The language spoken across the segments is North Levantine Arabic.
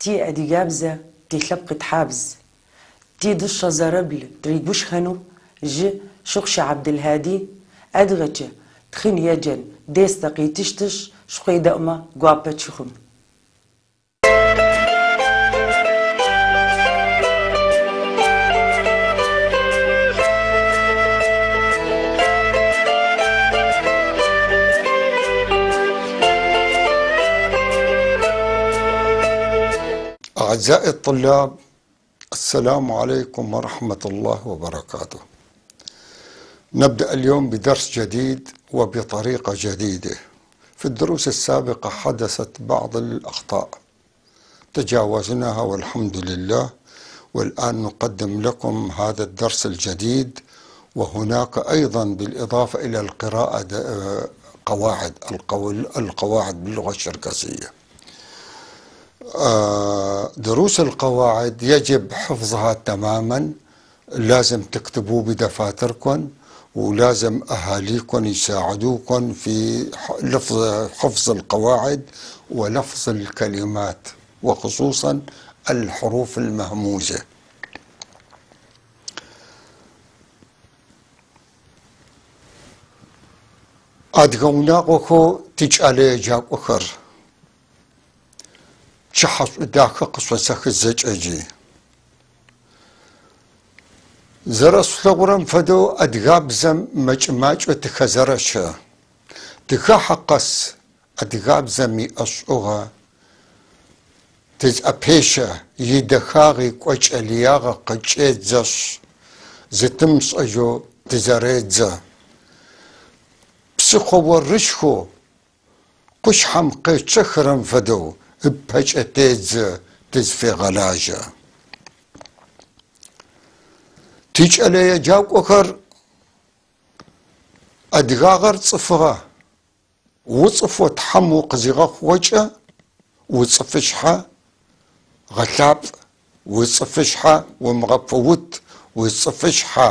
Ти адыгабзэ, ти лъэпкъ итхьабз. Ти дышъэ зэрэбл тыригушхонэу жьы Шыхъушэ Абдылхьади адыгэкӏэ тхын еджэн дестэ къитыщтышъ, шъукъедэӏумэ гуапэ тщыхъун. أعزائي الطلاب، السلام عليكم ورحمة الله وبركاته. نبدأ اليوم بدرس جديد وبطريقة جديدة. في الدروس السابقة حدثت بعض الأخطاء تجاوزناها والحمد لله، والآن نقدم لكم هذا الدرس الجديد. وهناك أيضا بالإضافة إلى القراءة قواعد القواعد باللغة الشركسية. دروس القواعد يجب حفظها تماما، لازم تكتبوه بدفاتركم، ولازم أهاليكم يساعدوكم في حفظ القواعد ولفظ الكلمات، وخصوصا الحروف المهموزة. Адыгэ тикӏэлэеджакӏохэр пчыхьэшӏу дахэ къышъосэхы зэкӏэджи. Зэрэшъулъэгъурэм фэдэу адыгабзэм мэкӏ-макӏэу тыхэзэрэщэ. Тыхахьэ къэс адыгабзэм иӏэшӏугъэ тызӏэпещэ, идэхагъи кӏочӏэлыягъэ къыкӏедзэшъ, зытымышӏэжьэу тызэредзэ. Псыхъо орышхоу къушъхьэм къечъэхырэм фэдэу ыпэкӏэ тедзэ, тызфегъэлажьэ. Тикӏэлэеджакӏохэр адыгагъэр цӏыфыгъэ. Уцӏыфэу Тхьэм укъызигъэхъугъэкӏэ уцӏыфышъхьэ гъэлъапӏ, уцӏыфышъхьэ умыгъэпыут, уцӏыфышъхьэ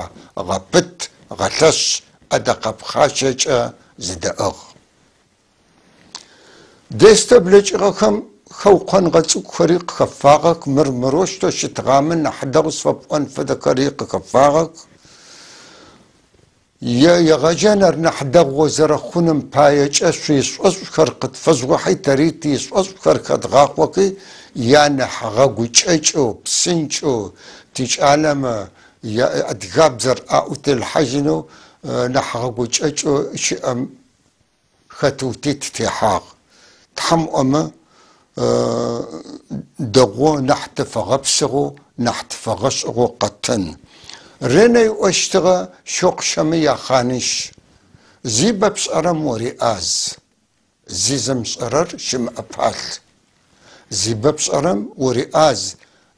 гъэпыт, гъэлъэш, ӏэдэкъэ пхъашэкӏэ зыдэӏыгъ. Дестэ блэкӏыгъэхэм хэукъоныгъэ цӏыкӏухэри къыхэфагъэх, мыр-мырэущтэу щытыгъамэ нахь дэгъу сфэпӏон фэдэхэри къыхэфагъэх. Егъэджэныр нахь дэгъу зэрэхъуным паекӏэ шъуишӏошӏухэр къытфэжъугъэхьи, тэри тишӏошӏухэр хэдгъахъохи, янахь гъэгукӏэкӏэу, псынкӏэу тикӏалэмэ адыгабзэр аӏутелъхьажьынэу нахь гъэгукӏэкӏэу щыӏэм хэтыути тытехьагъ. Тхьэм ӏомэ дэгъу нахь тыфэгъэпсыгъэу, нахь тыфэгъэшӏыгъэу къэтын. Ренэ иӏощтыгъэ щокъщэмэ яхъаныщ. Зибэ пшӏэрэм уриӏаз, зи зымышӏэрэр щымыӏэ палъ. Зибэ пшӏэрэм уриӏаз,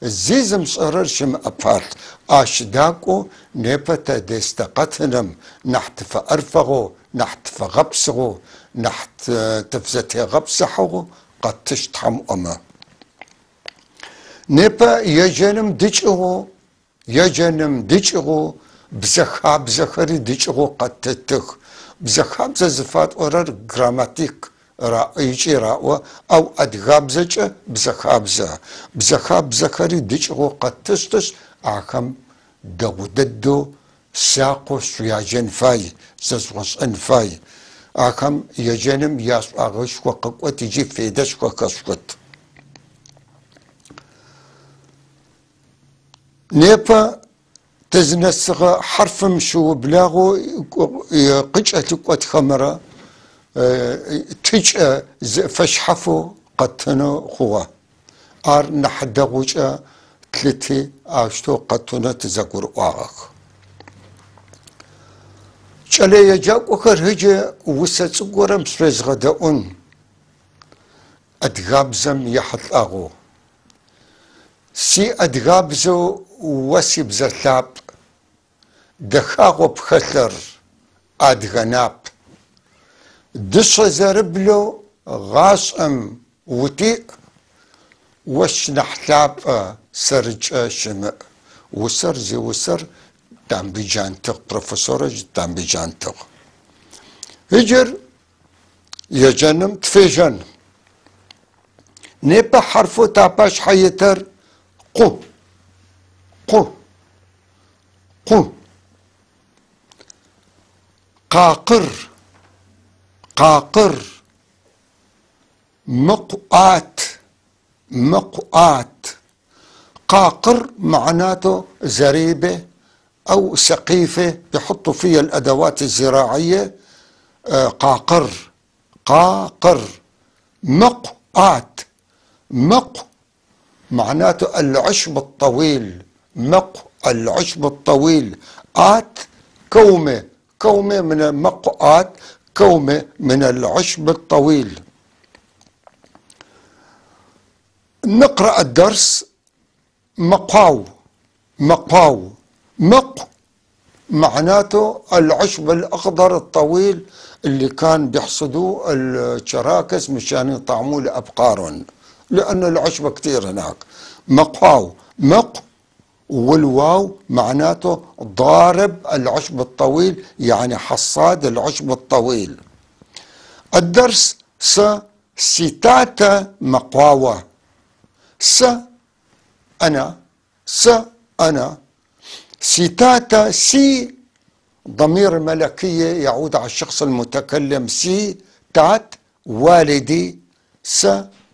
зи зымышӏэрэр щымыӏэ палъ. Ащ дакӏоу непэ тэ дестэ къэтыным нахь тыфэӏэрфэгъэу, нахь тыфэгъэпсыгъэу, нахь тыфзэтегъэпсыхьэгъэу къэтыщт Тхьэм ӏомэ. Непэ еджэным дыкӏыгъэу, бзэ хабзэхэри дыкӏыгъэу къэтытых. Бзэ хабзэ зыфатӏорэр грамматик икӏи раӏо, ау адыгабзэкӏэ бзэ хабзэ. Бзэ хабзэхэри дыкӏыгъэу къэтыщтышъ, ахэм дэгъу дэдэу сакъэу шъуяджэн фай, зэжъугъэшӏэн фай. Ахэм еджэным яшӏуагъэшхо къыкӏот икӏи федэшхо хэшъухыт. Непэ тызнэсыгъэ хьарфым щыублагъэу къыкӏэлъыкӏотхэмэрэ тыкӏэ фэшъхьафэу къэтынэу хъугъэ. Ар нахь дэгъукӏэ тлъыти аущтэу къэтынэу тызэгурыӏуагъэх. Кӏэлэеджакӏохэр ыджы усэ цӏыкӏу горэм шъуезгъэдэӏун адыгабзэм ехьылӏагъэу. Си адыгабзэу о сибзэ лъапӏ, дэхагъэу пхэлъыр адыгэ нап. Дышъэ зэрыблэу гъашӏэм утиӏ, ощ нахь лъапӏэ сэрыкӏэ щымыӏ. Усэр зиусэр Тамбый Джантыгъ, профессорэ Тамбый Джантыгъ. Ыджыр еджэным тфежьэн. نيبا حرفو تاباش حيتر قو قو قو. قاقر قاقر. مقآت مقآت. قاقر معناته زريبة أو سقيفة بحطوا فيها الأدوات الزراعية. قاقر قاقر. مقآت مق معناته العشب الطويل، مق العشب الطويل. آت كومة، كومة من مقآت، كومة من العشب الطويل. نقرأ الدرس. مقاو مقاو. مق معناته العشب الأخضر الطويل اللي كان بيحصدوه الشراكس مشان يطعموه لأبقارهم، لأن العشب كتير هناك. مقاو مق والواو معناته ضارب العشب الطويل، يعني حصاد العشب الطويل. الدرس س ستاتا مقاوة. س أنا، س أنا. ستاتا سي ضمير الملكية يعود على الشخص المتكلم. سي تات والدي، س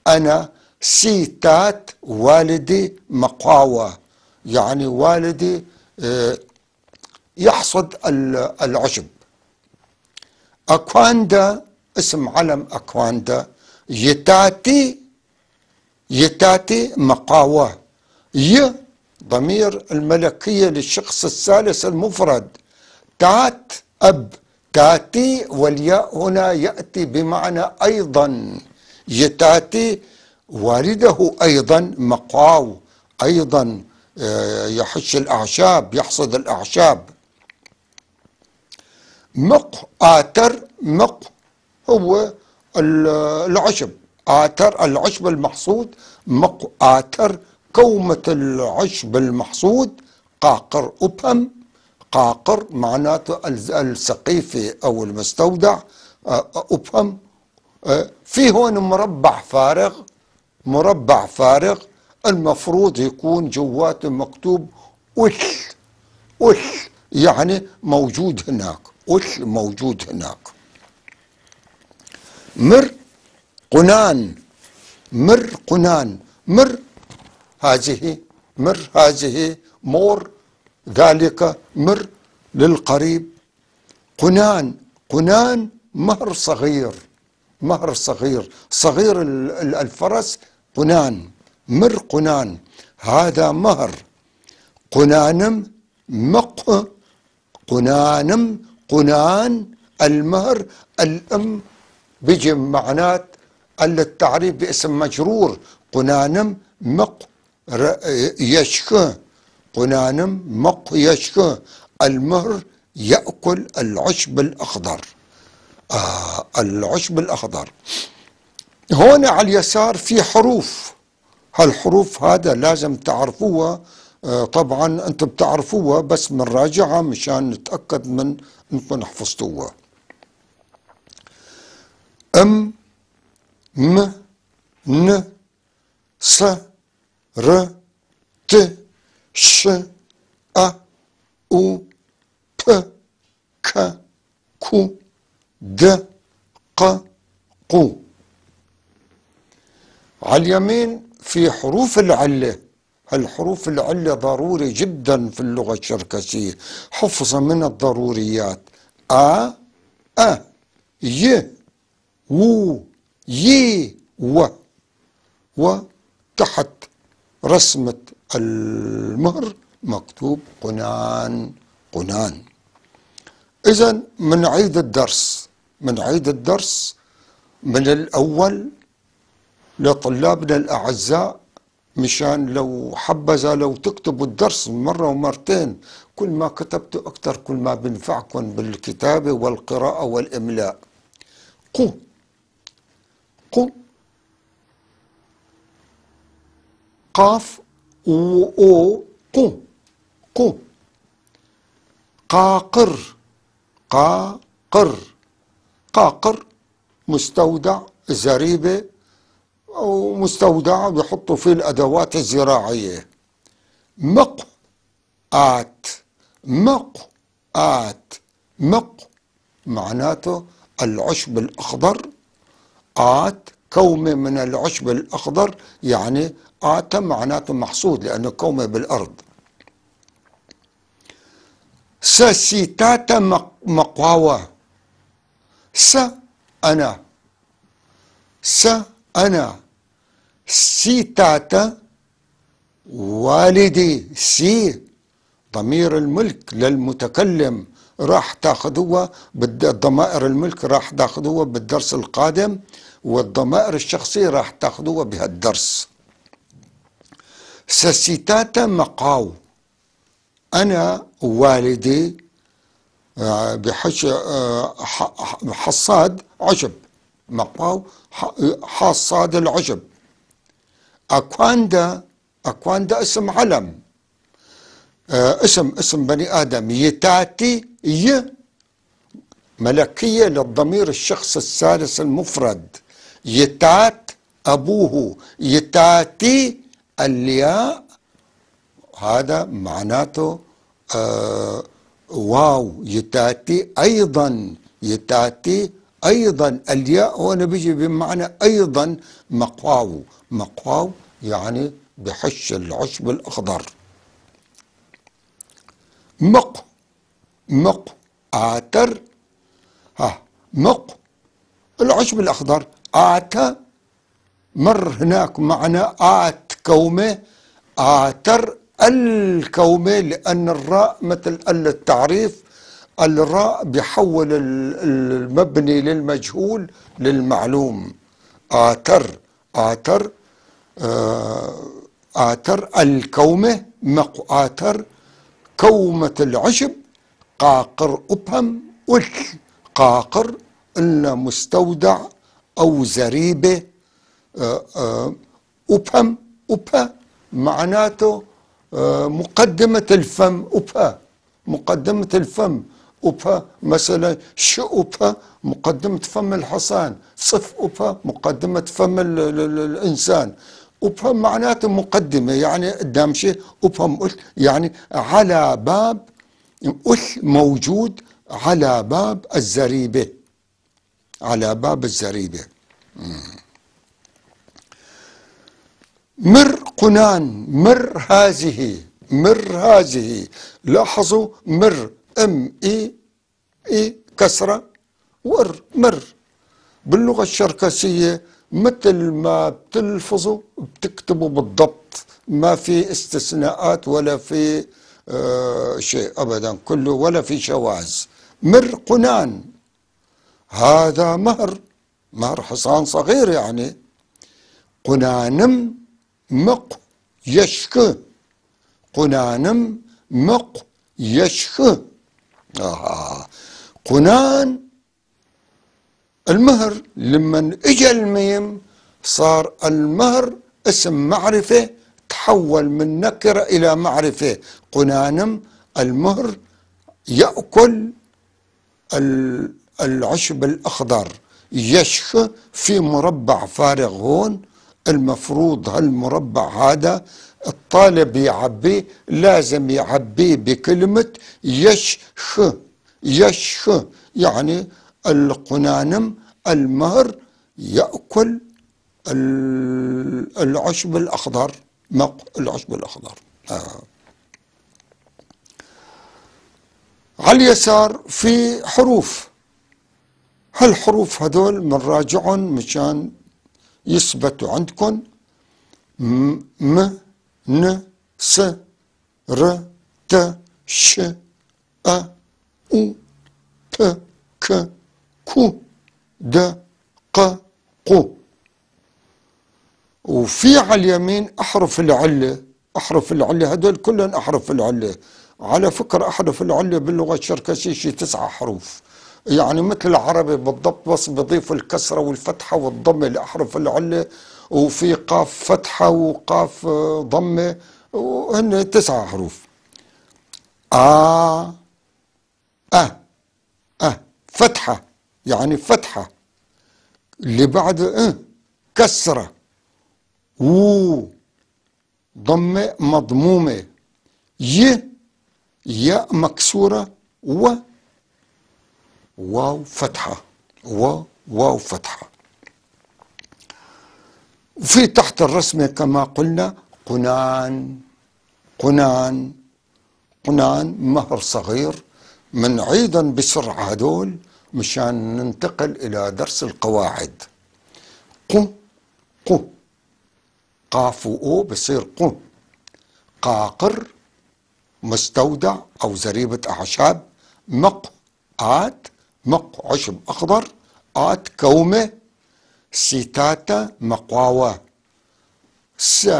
أنا، سي تات والدي مقاوة، يعني والدي يحصد العشب. أكواندا اسم علم أكواندا. يتاتي يتاتي مقاوة. ي ضمير الملكية للشخص الثالث المفرد. تات أب، تاتي والياء هنا يأتي بمعنى أيضا. يتاتي والده أيضا مقاو، أيضا يحش الأعشاب، يحصد الأعشاب. مق آتر، مق هو العشب، آتر العشب المحصود. مق آتر كومة العشب المحصود. قاقر أبهم، قاقر معناته السقيفة أو المستودع. أبهم في هون مربع فارغ، مربع فارغ المفروض يكون جواته مكتوب أل، أل يعني موجود هناك، أل موجود هناك. مر قنان، مر قنان. مر هذه، مر هذه، مور ذلك، مر للقريب. قنان، قنان مهر صغير، مهر صغير، صغير الفرس قنان. مر قنان هذا مهر. قنانم مق، قنانم قنان المهر. الأم بيجي معنات التعريف باسم مجرور. قنانم مق يشك، قنانم مق يشك. المهر يأكل العشب الأخضر. العشب الأخضر. هون على اليسار في حروف، هالحروف هذا لازم تعرفوها. طبعا انتم بتعرفوها بس بنراجعها مشان نتأكد من انكم حفظتوها. ام م ن س ر ت ش أ أو ب ك كو د ق قو. على اليمين في حروف العلة. الحروف العلة ضروري جدا في اللغة الشركسية، حفظ من الضروريات. أ أ ي و ي و. وتحت رسمة المهر مكتوب قنان قنان. إذا منعيد الدرس، منعيد الدرس من الأول لطلابنا الأعزاء، مشان لو حبذا لو تكتبوا الدرس مرة ومرتين، كل ما كتبتوا أكثر كل ما بنفعكم بالكتابة والقراءة والإملاء. قو قو قاف و أو قو قو. قاقر قاقر. قاقر مستودع، زريبة ومستودع بيحطوا فيه الأدوات الزراعية. مق آت، مق آت، مق معناته العشب الأخضر، آت كومة من العشب الأخضر، يعني آت معناته محصود لأنه كومة بالأرض. سسيتاتا مقواوة، س أنا، س أنا، سيتاتا والدي، سي ضمير الملك للمتكلم، راح تاخذوها بالضمائر الملك راح تاخذوها بالدرس القادم، والضمائر الشخصية راح تاخذوها بهالدرس. سسيتاتا مقاو، أنا والدي بحش حصاد عشب، مقاو حصاد العشب. أكواندا، أكواندا اسم علم، اسم بني آدم. يتاتي ي ملكية للضمير الشخص الثالث المفرد، يتات أبوه، يتاتي الياء، هذا معناته واو، يتاتي أيضا، يتاتي أيضا، الياء هون بيجي بمعنى أيضا. مقواو، مقواو يعني بحش العشب الأخضر. مق، مق آتر، ها مق العشب الأخضر، آت مر هناك معنى آت كومة، آتر الكومة، لأن الراء مثل التعريف، الراء بيحول المبني للمجهول للمعلوم. آتر، آتر، آتر الكومة، مق آتر كومة العشب. قاقر أبهم أل، قاقر إلا مستودع أو زريبة. أبهم، أبها معناته مقدمة الفم، أبها مقدمة الفم، أبها مثلا شؤبها مقدمة فم الحصان، صف أبها مقدمة فم الإنسان. أبهم معناته مقدمة، يعني قدام شيء. أبهم أل يعني على باب، أل موجود على باب الزريبة، على باب الزريبة. مر قنان، مر هذه، مر هذه، لاحظوا مر ام اي اي كسرة ور، مر باللغة الشركسية مثل ما بتلفظوا بتكتبوا بالضبط، ما في استثناءات ولا في شيء أبدا، كله ولا في شواذ. مر قنان هذا مهر، مهر حصان صغير يعني. قنانم مق يشك، قنانم مق يشك. قنان المهر، لمن اجى الميم صار المهر اسم معرفة، تحول من نكرة إلى معرفة. قنانم المهر يأكل العشب الأخضر، يشك في مربع فارغ هون، المفروض هالمربع هذا الطالب يعبيه، لازم يعبيه بكلمة يشخ، يشخ يعني القنانم المهر يأكل العشب الأخضر، العشب الأخضر. على اليسار في حروف، هالحروف هدول بنراجعهم مشان يثبتوا عندكم. م ن س ر ت ش أ أو پ ك كو د ق قو. وفي على اليمين أحرف العلة، أحرف العلة هدول كلهم أحرف العلة. على فكرة أحرف العلة باللغة الشركسية شي 9 حروف، يعني مثل العربي بالضبط، بس بضيفوا الكسرة والفتحة والضمة لأحرف العلة، وفي قاف فتحة وقاف ضمة، وهن 9 حروف. آ أ أ فتحة يعني فتحة، اللي بعده أ كسرة، و ضمة مضمومة، ي ياء مكسورة، و واو فتحة، و واو فتحة. وفي تحت الرسمة كما قلنا قنان، قنان، قنان مهر صغير. منعيدا بسرعة هدول مشان ننتقل إلى درس القواعد. ق ق قاف وأو بصير ق. قاقر مستودع أو زريبة أعشاب. مق آت، مق عشب أخضر، آت كومة. سيتاتا مقاوة،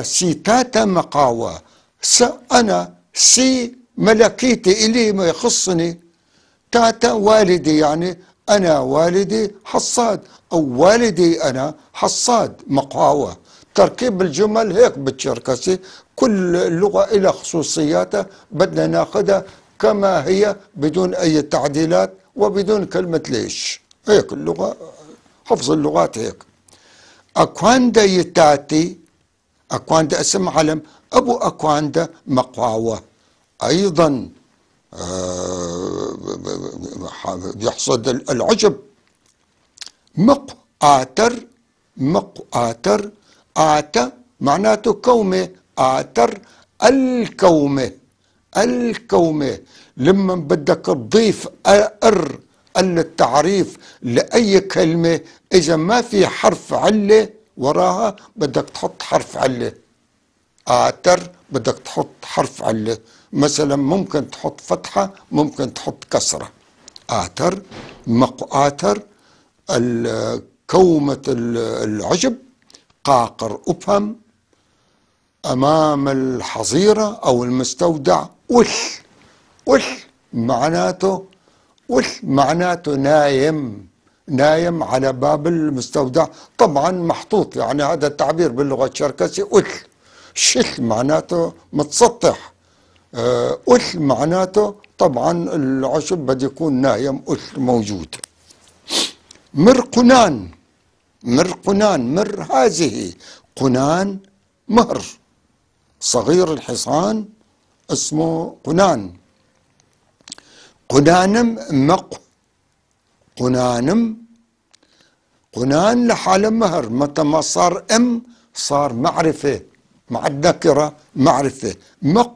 سيتاتا مقاوة. س أنا، سي ملكيتي إلي ما يخصني، تاتا والدي، يعني أنا والدي حصاد أو والدي أنا حصاد مقاوة. تركيب الجمل هيك بالشركسي، كل لغة إلى خصوصياتها بدنا ناخذها كما هي بدون أي تعديلات وبدون كلمة ليش. هيك اللغة، حفظ اللغات هيك. أكواندا يتاتي، أكواندا اسم علم، أبو أكواندا مقاوة أيضا بيحصد العجب. مق آتر، مق آتر، آت معناته كومة، آتر الكومة، الكومة. لما بدك تضيف أر التعريف لأي كلمة، إذا ما في حرف علة وراها بدك تحط حرف علة. آتر بدك تحط حرف علة، مثلا ممكن تحط فتحة، ممكن تحط كسرة. آتر، مقآتر، كومة العجب. قاقر أبهم، أمام الحظيرة أو المستودع. وش وش معناته؟ وش معناته؟ نايم، نايم على باب المستودع، طبعا محطوط، يعني هذا التعبير باللغة الشركسية. وش شش معناته متسطح، وش معناته طبعا العشب بده يكون نايم، وش موجود. مرقنان، مرقنان، مر هذه، قنان مهر، صغير الحصان اسمه قنان. قنانم مق، قنانم، قنان لحاله مهر، متى ما صار ام صار معرفة مع النكرة معرفة. مق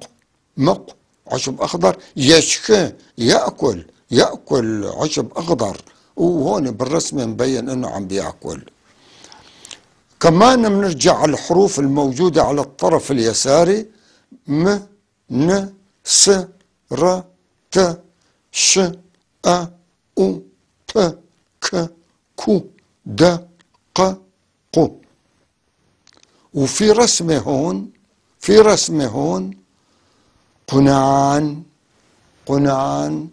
مق عشب أخضر، يشك يأكل، يأكل عشب أخضر، وهون بالرسم مبين انه عم بياكل. كمان بنرجع على الحروف الموجودة على الطرف اليساري: م ن س ر ت ش أ أو ب ك كو د ق قو. وفي رسمة هون، في رسمة هون قنان، قنان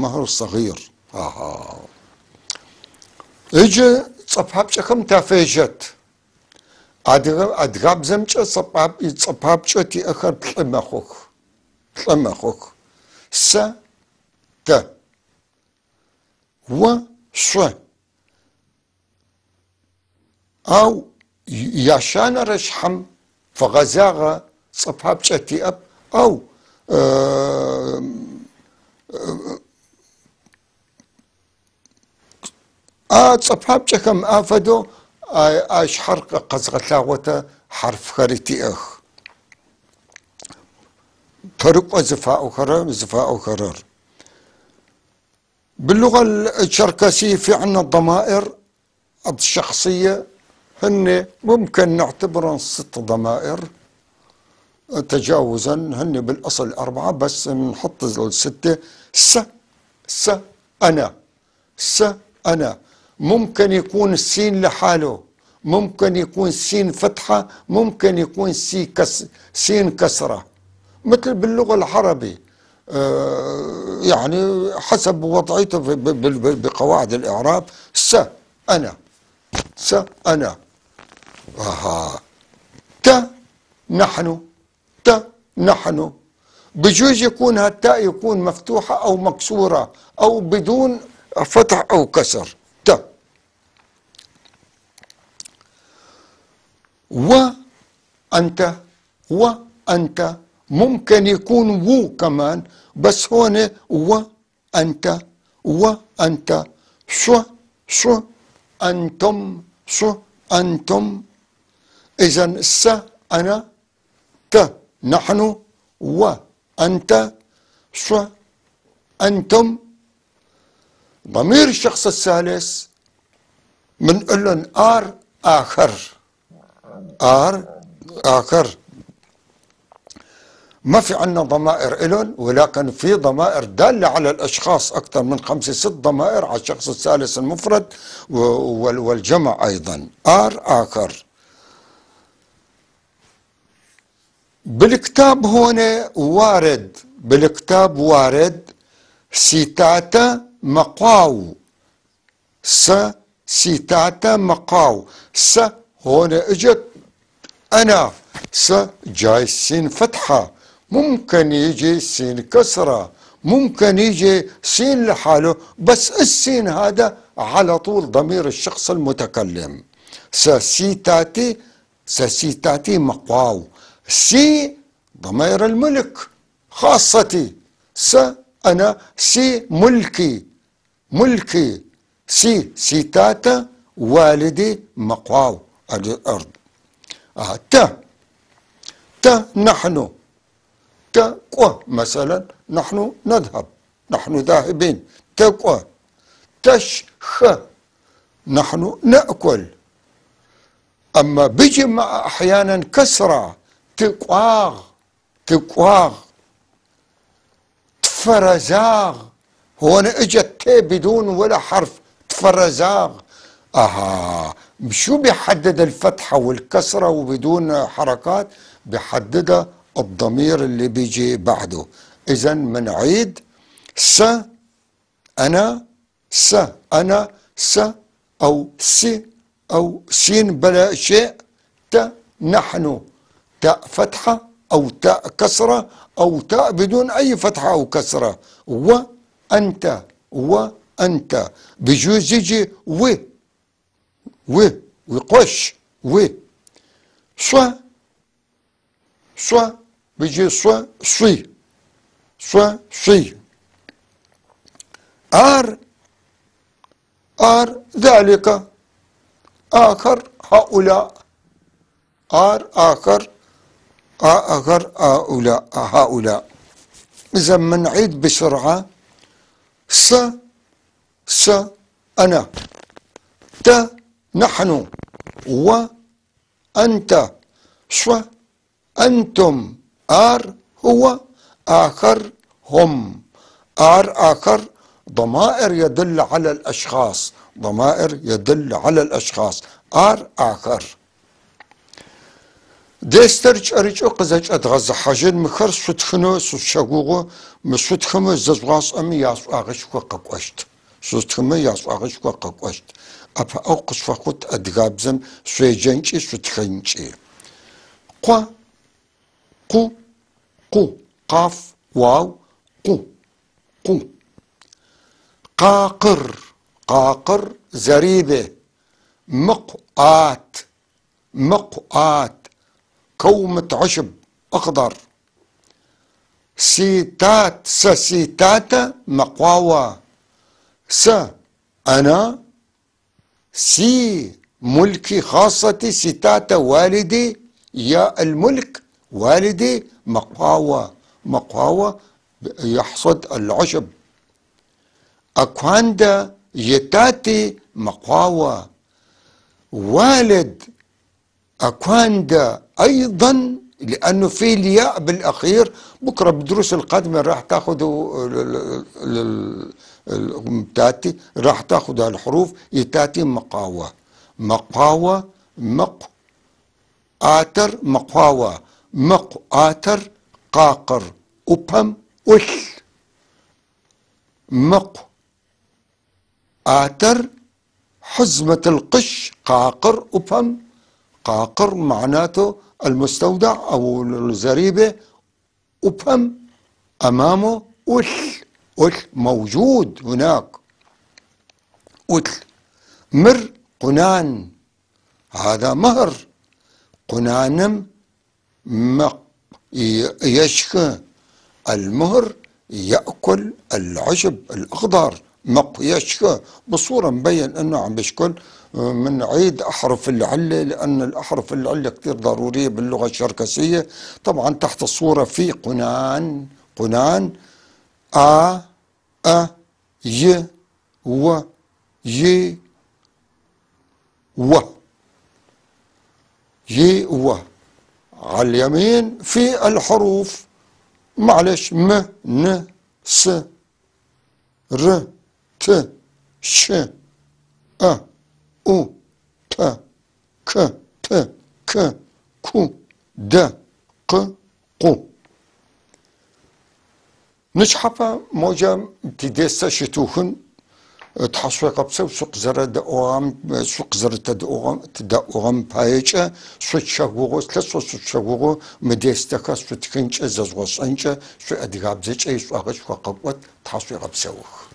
مهر صغير. اجى صفحة تافيجت أدغاب زمجة صفحة تي آخر بلمخوخ، بلمخوخ س ت و ش أو ياشان رشحم فغزاغة صفحة تي أب أو صفحة كم آفدو اش حرق قزغتلاوته حرف خريتي اخ طرق زفاء خرر زفاء خرر. باللغة الشركسية في عنا الضمائر الشخصية، هن ممكن نعتبرهم 6 ضمائر تجاوزا، هن بالأصل 4 بس بنحط ال6. س س أنا، س أنا، ممكن يكون السين لحاله، ممكن يكون سين فتحة، ممكن يكون سي سين كسرة، مثل باللغة العربية يعني حسب وضعيته بقواعد الإعراب. س أنا، س أنا، ت نحن، ت نحن، بجوز يكون هالتاء يكون مفتوحة أو مكسورة أو بدون فتح أو كسر. ت. وأنت، وأنت ممكن يكون وو كمان، بس هون وأنت، وأنت، شو، شو أنتم، شو أنتم. إذا س أنا، ت نحن، وأنت، شو أنتم. ضمير الشخص الثالث بنقول لهم آر آخر، آر آخر. ما في عنا ضمائر إلهم، ولكن في ضمائر دالة على الأشخاص، أكثر من 5 6 ضمائر على الشخص الثالث المفرد والجمع أيضا. آر آخر. بالكتاب هون وارد، بالكتاب وارد سيتاتا مقاو، س سيتاتا مقاو. س هون اجت أنا، س جاي سين فتحة، ممكن يجي سين كسرة، ممكن يجي سين لحاله، بس السين هذا على طول ضمير الشخص المتكلم. س سيتاتي، س سيتاتي مقاو. سي ضمير الملك خاصتي، س أنا، سي ملكي، ملكي، سي سيتاتا والدي مقاو الأرض. ت، ت نحن، ت قوة مثلا، نحن نذهب، نحن ذاهبين، تقوى. تش خ نحن نأكل. أما بيجي مع أحيانا كسرة، تقواغ، تقواغ، تفرزاغ. هون اجت ت بدون ولا حرف، تفرزاغ. اها شو بيحدد الفتحة والكسرة وبدون حركات؟ بيحددها الضمير اللي بيجي بعده. اذا منعيد س انا، س انا، س او سي او سين بلا شيء، ت نحن، تاء فتحة أو تاء كسرة أو تاء بدون أي فتحة أو كسرة، وأنت، وأنت. بجوز يجي و، و وقش، و شو، شو بيجي شو، شي، شو، شي. آر، آر ذلك، آخر هؤلاء، آر آخر، آخر هؤلاء، هؤلاء. إذا منعيد بسرعة. س، س أنا، ت نحن، و أنت، شو أنتم، آر هو، آخر هم. آر آخر ضمائر يدل على الأشخاص، ضمائر يدل على الأشخاص. آر آخر. ديسترج أريج أقزج أدغز حاجين مخر ستخنو ستشغوغو مستخمو ززغاص أمي ياس أغش وققوشت ستخمو ياس أغش وققوشت أبا أوقش فقط أدغابزم سويجنشي ستخنشي. قو قو قو قاف واو قو قو. قاقر، قاقر زريبة، مقآت، مقآت كومة عشب أخضر. سيتات، سيتاتا مقواوة. س أنا، سي ملكي خاصتي، سيتاتا والدي، يا الملك والدي، مقواوة، مقواوة يحصد العشب. أكواندا يتاتي مقواوة. والد أكواندا أيضا، لأنه في الياء بالأخير. بكرة بالدروس القادمة راح تاخذوا تاتي، راح تاخذوا الحروف يتاتي مقاوة، مقاوة، مق آتر، مقاوة، مق آتر، قاقر، أبهم، أل، مق آتر، حزمة القش، قاقر، أبهم. قاقر معناته المستودع أو الزريبة، أبهم أمامه أل، أل موجود هناك، أل. مر قنان، هذا مهر. قنانم مق يشك. المهر يأكل العشب الأخضر، مق يشك. بصورة مبين أنه عم بيشكل. من عيد أحرف العلة، لأن الأحرف العلة كتير ضرورية باللغة الشركسية. طبعا تحت الصورة في قنان، قنان آ أ ي و ي و ي و. على اليمين في الحروف، معلش، م ن س ر ت ش أ أو ت ك ت ك كو د ق قو. نشحفة موجة تديسة شتوخن تحصوي قبسة وسوق زرة دقوام، سوق زرة تدقوام، تدقوام بايجة سوق شغوغو ثلاث سوق شغوغو مديستك سوق تخنجة ززوصنجة سوق أدغابزة شيء سوق غش وقبوت تحصوي قبسة وخ.